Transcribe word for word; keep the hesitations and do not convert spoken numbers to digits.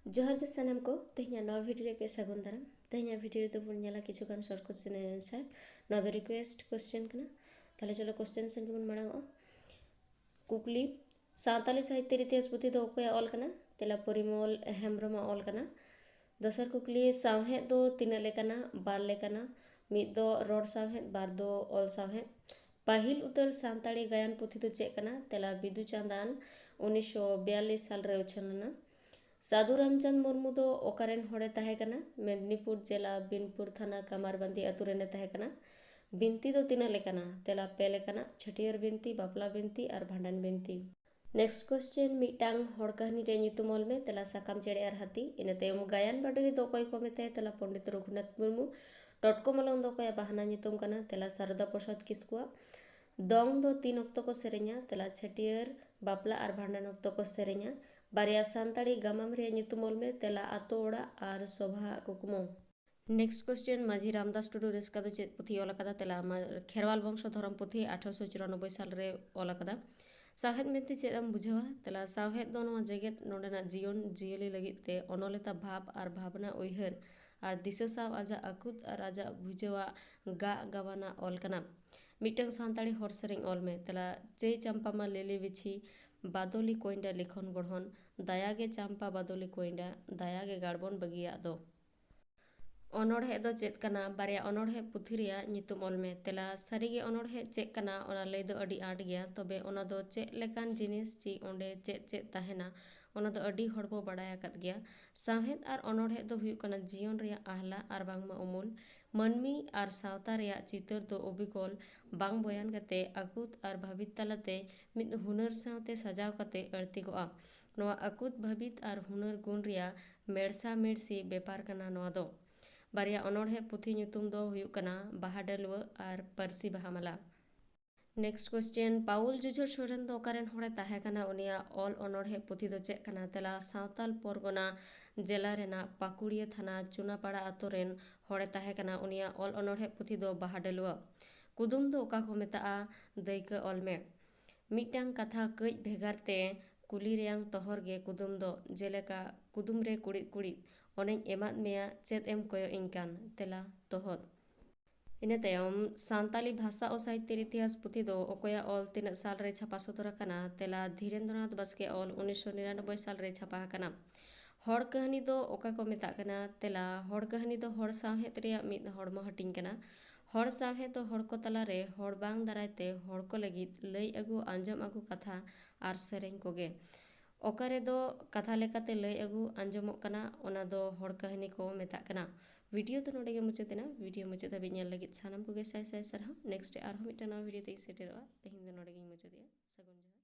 ᱡᱚᱦᱟᱨ ᱜᱮ ᱥᱟᱱᱟᱢ ᱠᱚ, ᱛᱮᱦᱮᱧᱟᱜ ᱱᱟᱣᱟ ᱵᱷᱤᱰᱤᱭᱳ ᱨᱮ ᱯᱮ ᱥᱟᱹᱜᱩᱱ ᱫᱟᱨᱟᱢ᱾ ᱛᱮᱦᱮᱧᱟᱜ ᱵᱷᱤᱰᱤᱭᱳ ᱨᱮᱫᱚ ᱵᱚᱱ ᱧᱮᱞᱟ ᱠᱤᱪᱷᱩ ᱜᱟᱱ short question and answer᱾ ᱱᱚᱣᱟ ᱫᱚ request question ᱠᱟᱱᱟ᱾ ᱛᱟᱦᱞᱮ ᱪᱚᱞᱚ question ᱥᱮᱱ ᱜᱮᱵᱚᱱ ᱢᱟᱲᱟᱝᱚᱜᱼᱟ᱾ ᱠᱩᱠᱞᱤ, ᱥᱟᱶᱛᱟᱞᱤ ᱥᱟᱦᱤᱛᱭᱚ ᱤᱛᱤᱦᱟᱥ ᱯᱩᱛᱷᱤ ᱫᱚ ᱚᱠᱚᱭᱟᱜ ᱚᱞ ᱠᱟᱱᱟ? ᱛᱮᱞᱟ ᱯᱚᱨᱤᱢᱚᱞ ᱦᱮᱢᱵᱨᱚᱢᱟᱜ ᱚᱞ ᱠᱟᱱᱟ᱾ ᱫᱚᱥᱟᱨ ᱠᱩᱠᱞᱤ, ᱥᱟᱶᱦᱮᱫ ᱫᱚ ᱛᱤᱱᱟᱹᱜ ᱞᱮᱠᱟᱱᱟ? ᱵᱟᱨ ᱞᱮᱠᱟᱱᱟ᱾ ᱢᱤᱫ ᱫᱚ ᱨᱚᱲ ᱥᱟᱶᱦᱮᱫ, ᱵᱟᱨ ᱫᱚ ᱚᱞ ᱥᱟᱶᱦᱮᱫ᱾ ᱯᱟᱹᱦᱤᱞ ᱩᱛᱟᱹᱨ ᱥᱟᱱᱛᱟᱲᱤ ᱜᱟᱭᱟᱱ ᱯᱩᱛᱷᱤ ᱫᱚ ᱪᱮᱫ ᱠᱟᱱᱟ? ᱛᱮᱞᱟ ᱵᱤᱫᱩ ᱪᱟᱸᱫᱟᱱ, ᱩᱱᱤᱥᱥᱚ ᱵᱤᱭᱟᱞᱞᱤᱥ ᱥᱟᱞ ᱨᱮ ᱩᱪᱷᱟᱹᱱ ᱞᱮᱱᱟ᱾ ᱥᱟᱹᱫᱷᱩ ᱨᱟᱢᱪᱟᱸᱫᱽ ᱢᱩᱨᱢᱩ ᱫᱚ ᱚᱠᱟᱨᱮᱱ ᱦᱚᱲᱮ ᱛᱟᱦᱮᱸ ᱠᱟᱱᱟ? ᱢᱮᱫᱽᱱᱤᱯᱩᱨ ᱡᱮᱞᱟ, ᱵᱤᱱᱯᱩᱨ ᱛᱷᱟᱱᱟ, ᱠᱟᱢᱟᱨᱵᱟᱸᱫᱤ ᱟᱹᱛᱩ ᱨᱮᱱᱮ ᱛᱟᱦᱮᱸ ᱠᱟᱱᱟ᱾ ᱵᱤᱱᱛᱤ ᱫᱚ ᱛᱤᱱᱟᱹᱜ ᱞᱮᱠᱟᱱᱟ? ᱛᱮᱞᱟ ᱯᱮ ᱞᱮᱠᱟᱱᱟ, ᱪᱷᱟᱹᱴᱭᱟᱹᱨ ᱵᱤᱱᱛᱤ, ᱵᱟᱯᱞᱟ ᱵᱤᱱᱛᱤ ᱟᱨ ᱵᱷᱟᱸᱰᱟᱱ ᱵᱤᱱᱛᱤ᱾ Next question, ᱢᱤᱫᱴᱟᱝ ᱦᱚᱲ ᱠᱟᱹᱦᱱᱤ ᱨᱮᱭᱟᱜ ᱧᱩᱛᱩᱢ ᱚᱞ ᱢᱮ᱾ ᱛᱮᱞᱟ ᱥᱟᱠᱟᱢ ᱪᱮᱬᱮ ᱟᱨ ᱦᱟᱹᱛᱤ᱾ ᱤᱱᱟᱹ ᱛᱟᱭᱚᱢ ᱜᱟᱭᱟᱱ ᱵᱟᱰᱚᱦᱤ ᱫᱚ ᱚᱠᱚᱭ ᱠᱚ ᱢᱮᱛᱟᱭᱟ? ᱛᱮᱞᱟ ᱯᱚᱱᱰᱤᱛ ᱨᱚᱜᱷᱩᱱᱟᱛᱷ ᱢᱩᱨᱢᱩ᱾ ᱴᱚᱴᱠᱚ ᱢᱚᱞᱚᱝ ᱫᱚ ᱚᱠᱚᱭᱟᱜ ᱵᱟᱦᱱᱟ ᱧᱩᱛᱩᱢ ᱠᱟᱱᱟ? ᱛᱮᱞᱟ ᱥᱟᱨᱚᱫᱟ ᱯᱨᱚᱥᱟᱫᱽ ᱠᱤᱥᱠᱩᱣᱟᱜ᱾ ᱫᱚᱝ ᱫᱚ ᱛᱤᱱ ᱚᱠᱛᱚ ᱠᱚ ᱥᱮᱨᱮᱧᱟ? ᱛᱮᱞᱟ ᱪᱷᱟᱹᱴᱭᱟᱹᱨ, ᱵᱟᱯᱞᱟ ᱟᱨ ᱵᱷᱟᱸᱰᱟᱱ ᱚᱠᱛᱚ ᱠᱚ ᱥᱮᱨᱮᱧᱟ᱾ ᱵᱟᱨᱭᱟ ᱥᱟᱱᱛᱟᱲᱤ ᱜᱟᱢᱟᱢ ᱨᱮᱭᱟᱜ ᱧᱩᱛᱩᱢ ᱚᱞ ᱢᱮ᱾ ᱛᱮᱞᱟ ᱟᱛᱳ ᱚᱲᱟᱜ ᱟᱨ ᱥᱚᱵᱷᱟ ᱟᱜ ᱠᱩᱠᱢᱩ᱾ Next question, ᱢᱟᱹᱡᱷᱤ ᱨᱟᱢᱫᱟᱥ ᱴᱩᱰᱩ ᱨᱮᱥᱠᱟ ᱫᱚ ᱪᱮᱫ ᱯᱩᱛᱷᱤᱭ ᱚᱞ ᱟᱠᱟᱫᱟ? ᱛᱮᱞᱟ ᱢᱟ-, ᱠᱷᱮᱨᱣᱟᱞ ᱵᱚᱝᱥᱚ ᱫᱷᱚᱨᱚᱢ ᱯᱩᱛᱷᱤ, ᱟᱴᱷᱨᱚᱥᱚ ᱪᱩᱨᱟᱱᱚᱵᱵᱳᱭ ᱥᱟᱞ ᱨᱮ ᱚᱞ ᱟᱠᱟᱫᱟ᱾ ᱥᱟᱶᱦᱮᱫ ᱢᱮᱱᱛᱮ ᱪᱮᱫ ᱮᱢ ᱵᱩᱡᱷᱟᱹᱣᱟ? ᱛᱮᱞᱟ ᱥᱟᱶᱦᱮᱫ ᱫᱚ ᱱᱚᱣᱟ ᱡᱮᱜᱮᱛ ᱱᱚᱰᱮᱱᱟᱜ ᱡᱤᱭᱚᱱ ᱡᱤᱭᱟᱹᱞᱤ ᱞᱟᱹᱜᱤᱫ ᱛᱮ ᱚᱱᱚᱞᱮᱛᱟ ᱵᱷᱟᱵᱽ ᱟᱨ ᱵᱷᱟᱵᱽᱱᱟ, ᱩᱭᱦᱟᱹᱨ ᱟᱨ ᱫᱤᱥᱟᱹ ᱥᱟᱶ ᱟᱡᱟᱜ ᱟᱹᱠᱩᱛ ᱟᱨ ᱟᱡᱟᱜ ᱵᱩᱡᱷᱟᱹᱣᱟᱜ ᱜᱟᱜ ᱜᱟᱵᱟᱱᱟᱜ ᱚᱞ ᱠᱟᱱᱟ᱾ ᱢᱤᱫᱴᱟᱝ ᱥᱟᱱᱛᱟᱲᱤ ᱦᱚᱲ ᱥᱮᱨᱮᱧ ᱚᱞ ᱢᱮ᱾ ᱛᱮᱞᱟ ᱪᱟᱹᱭ ᱪᱟᱢᱯᱟ ᱢᱟ ᱞᱤᱞᱤ ᱵᱤᱪᱷᱤ, ᱵᱟᱫᱚᱞᱤ ᱠᱚᱧᱰᱟ ᱞᱤᱠᱷᱚᱱ ᱜᱚᱲᱦᱚᱱ, ᱫᱟᱭᱟ ᱜᱮ ᱪᱟᱢᱯᱟ ᱵᱟᱫᱚᱞᱤ ᱠᱚᱧᱰᱟ, ᱫᱟᱭᱟ ᱜᱮ ᱜᱟᱲᱵᱚᱱ ᱵᱟᱹᱜᱤᱭᱟᱜ ᱫᱚ᱾ ᱚᱱᱚᱬᱦᱮ ᱫᱚ ᱪᱮᱫ ᱠᱟᱱᱟ? ᱵᱟᱨᱭᱟ ᱚᱱᱚᱬᱦᱮ ᱯᱩᱛᱷᱤ ᱨᱮᱭᱟᱜ ᱧᱩᱛᱩᱢ ᱚᱞ ᱢᱮ᱾ ᱛᱮᱞᱟ ᱥᱟᱹᱨᱤᱜᱮ ᱚᱱᱚᱬᱦᱮ ᱪᱮᱫ ᱠᱟᱱᱟ? ᱚᱱᱟ ᱞᱟᱹᱭ ᱫᱚ ᱟᱹᱰᱤ ᱟᱸᱴ ᱜᱮᱭᱟ, ᱛᱚᱵᱮ ᱚᱱᱟ ᱫᱚ ᱪᱮᱫ ᱞᱮᱠᱟᱱ ᱡᱤᱱᱤᱥ ᱪᱮ ᱚᱸᱰᱮ ᱪᱮᱫ ᱪᱮᱫ ᱛᱟᱦᱮᱱᱟ, ᱚᱱᱟ ᱫᱚ ᱟᱹᱰᱤ ᱦᱚᱲ ᱵᱚ ᱵᱟᱲᱟᱭ ᱟᱠᱟᱫ ᱜᱮᱭᱟ᱾ ᱥᱟᱶᱦᱮᱫ ᱟᱨ ᱚᱱᱚᱬᱦᱮ ᱫᱚ ᱦᱩᱭᱩᱜ ᱠᱟᱱᱟ ᱡᱤᱭᱚᱱ ᱨᱮᱭᱟᱜ ᱟᱦᱞᱟ ᱟᱨ ᱵᱟᱝᱢᱟ ᱩᱢᱩᱞ᱾ ᱢᱟᱹᱱᱢᱤ ᱟᱨ ᱥᱟᱶᱛᱟ ᱨᱮᱭᱟᱜ ᱪᱤᱛᱟᱹᱨ ᱫᱚ ᱚᱵᱤᱠᱚᱞ ᱵᱟᱝ ᱵᱚᱭᱟᱱ ᱠᱟᱛᱮ ᱟᱹᱠᱩᱛ ᱟᱨ ᱵᱷᱟᱹᱵᱤᱛ ᱛᱟᱞᱟᱛᱮ ᱢᱤᱫ ᱦᱩᱱᱟᱹᱨ ᱥᱟᱶᱛᱮ ᱥᱟᱡᱟᱣ ᱠᱟᱛᱮ ᱟᱹᱲᱛᱤᱜᱚᱜᱼᱟ᱾ ᱱᱚᱣᱟ ᱟᱹᱠᱩᱛ ᱵᱷᱟᱹᱵᱤᱛ ᱟᱨ ᱦᱩᱱᱟᱹᱨ ᱜᱩᱱ ᱨᱮᱭᱟᱜ ᱢᱮᱲᱥᱟ ᱢᱮᱲᱥᱤ ᱵᱮᱯᱟᱨ ᱠᱟᱱᱟ ᱱᱚᱣᱟ ᱫᱚ᱾ ᱵᱟᱨᱭᱟ ᱚᱱᱚᱬᱦᱮ ᱯᱩᱛᱷᱤ ᱧᱩᱛᱩᱢ ᱫᱚ ᱦᱩᱭᱩᱜ ᱠᱟᱱᱟ ᱵᱟᱦᱟ ᱰᱟᱹᱞᱣᱟᱹ ᱟᱨ ᱯᱟᱹᱨᱥᱤ ᱵᱟᱦᱟ ᱢᱟᱞᱟ᱾ Next question, ᱯᱟᱣᱩᱞ ᱡᱩᱡᱷᱟᱹᱨ ᱥᱚᱨᱮᱱ ᱫᱚ ᱚᱠᱟᱨᱮᱱ ᱦᱚᱲᱮ ᱛᱟᱦᱮᱸ ᱠᱟᱱᱟ? ᱩᱱᱤᱭᱟᱜ ᱚᱞ ᱚᱱᱚᱬᱦᱮ ᱯᱩᱛᱷᱤ ᱫᱚ ᱪᱮᱫ ᱠᱟᱱᱟ? ᱛᱮᱞᱟ ᱥᱟᱶᱛᱟᱞ ᱯᱚᱨᱜᱚᱱᱟ ᱡᱮᱞᱟ ᱨᱮᱱᱟᱜ ᱯᱟᱠᱩᱲᱤᱭᱟᱹ ᱛᱷᱟᱱᱟ ᱪᱩᱱᱟᱯᱟᱲᱟ ᱟᱛᱳ ᱨᱮᱱ ᱦᱚᱲᱮ ᱛᱟᱦᱮᱸ ᱠᱟᱱᱟ᱾ ᱩᱱᱤᱭᱟᱜ ᱚᱞ ᱚᱱᱚᱬᱦᱮ ᱯᱩᱛᱷᱤ ᱫᱚ ᱵᱟᱦᱟ ᱰᱟᱹᱞᱣᱟᱹ᱾ ᱠᱩᱫᱩᱢ ᱫᱚ ᱚᱠᱟ ᱠᱚ ᱢᱮᱛᱟᱜᱼᱟ? ᱫᱟᱹᱭᱠᱟᱹ ᱚᱞ ᱢᱮ᱾ ᱢᱤᱫᱴᱟᱝ ᱠᱟᱛᱷᱟ ᱠᱟᱹᱡ ᱵᱷᱮᱜᱟᱨ ᱛᱮ ᱠᱩᱞᱤ ᱨᱮᱭᱟᱝ ᱛᱚᱦᱚᱨ ᱜᱮ ᱠᱩᱫᱩᱢ ᱫᱚ, ᱡᱮᱞᱮᱠᱟ ᱠᱩᱫᱩᱢ ᱨᱮ ᱠᱩᱲᱤᱫ ᱠᱩᱲᱤᱫ, ᱚᱱᱮᱧ ᱮᱢᱟᱫ ᱢᱮᱭᱟ, ᱪᱮᱫ ᱮᱢ ᱠᱚᱭᱚᱜ ᱤᱧ ᱠᱟᱱ? ᱛᱮᱞᱟ, ᱛᱚᱦᱚᱫ᱾ ᱤᱱᱟᱹ ᱛᱟᱭᱚᱢ ᱥᱟᱱᱛᱟᱞᱤ ᱵᱷᱟᱥᱟ ᱚ ᱥᱟᱦᱤᱛᱭᱚ ᱤᱛᱤᱦᱟᱥ ᱯᱩᱛᱷᱤ ᱫᱚ ᱚᱠᱚᱭᱟᱜ ᱚᱞ ᱛᱤᱱᱟᱹᱜ ᱥᱟᱞ ᱨᱮ ᱪᱷᱟᱯᱟ ᱥᱚᱫᱚᱨ ᱟᱠᱟᱱᱟ? ᱛᱮᱞᱟ, ᱫᱷᱤᱨᱮᱱᱫᱨᱚᱱᱟᱛᱷ ᱵᱟᱥᱠᱮ ᱚᱞ ᱩᱱᱤᱥᱥᱚ ᱱᱤᱨᱟᱱᱚᱵᱵᱳᱭ ᱥᱟᱞ ᱨᱮ ᱪᱷᱟᱯᱟ ᱟᱠᱟᱱᱟ᱾ ᱦᱚᱲ ᱠᱟᱹᱦᱱᱤ ᱫᱚ ᱚᱠᱟ ᱠᱚ ᱢᱮᱛᱟᱜ ᱠᱟᱱᱟ? ᱛᱮᱞᱟ, ᱦᱚᱲ ᱠᱟᱹᱦᱱᱤ ᱫᱚ ᱦᱚᱲ ᱥᱟᱶᱦᱮᱫ ᱨᱮᱭᱟᱜ ᱢᱤᱫ ᱦᱚᱲᱢᱚ ᱦᱟᱹᱴᱤᱧ ᱠᱟᱱᱟ᱾ ᱦᱚᱲ ᱥᱟᱶᱦᱮᱫ ᱫᱚ ᱦᱚᱲ ᱠᱚ ᱛᱟᱞᱟᱨᱮ ᱦᱚᱲ ᱵᱟᱝ ᱫᱟᱨᱟᱭ ᱛᱮ ᱦᱚᱲ ᱠᱚ ᱞᱟᱹᱜᱤᱫ ᱞᱟᱹᱭ ᱟᱹᱜᱩ, ᱟᱸᱡᱚᱢ ᱟᱹᱜᱩ ᱠᱟᱛᱷᱟ ᱟᱨ ᱥᱮᱨᱮᱧ ᱠᱚᱜᱮ᱾ ᱚᱠᱟ ᱨᱮᱫᱚ ᱠᱟᱛᱷᱟ ᱞᱮᱠᱟᱛᱮ ᱞᱟᱹᱭ ᱟᱹᱜᱩ ᱟᱸᱡᱚᱢᱚᱜ ᱠᱟᱱᱟ, ᱚᱱᱟ ᱫᱚ ᱦᱚᱲ ᱠᱟᱹᱦᱱᱤ ᱠᱚ ᱢᱮᱛᱟᱜ ᱠᱟᱱᱟ᱾ ᱵᱷᱤᱰᱤᱭᱳ ᱫᱚ ᱱᱚᱰᱮ ᱜᱮ ᱢᱩᱪᱟᱹᱫ ᱮᱱᱟ᱾ ᱵᱷᱤᱰᱤᱭᱳ ᱢᱩᱪᱟᱹᱫ ᱫᱷᱟᱹᱵᱤᱡ ᱧᱮᱞ ᱞᱟᱹᱜᱤᱫ ᱥᱟᱱᱟᱢ ᱠᱚᱜᱮ ᱥᱟᱭ ᱥᱟᱭ ᱥᱟᱨᱦᱟᱣ᱾ ᱱᱮᱠᱥᱴ ᱨᱮ ᱟᱨᱦᱚᱸ ᱢᱤᱫᱴᱟᱝ ᱱᱟᱣᱟ ᱵᱷᱤᱰᱤᱭᱳ ᱛᱮᱧ ᱥᱮᱴᱮᱨᱚᱜᱼᱟ᱾ ᱛᱮᱦᱮᱧ ᱫᱚ ᱱᱚᱰᱮ ᱜᱤᱧ ᱢᱩᱪᱟᱹᱫᱮᱜᱼᱟ᱾ ᱥᱟᱹᱜᱩᱱ ᱡᱚᱦᱟᱨ᱾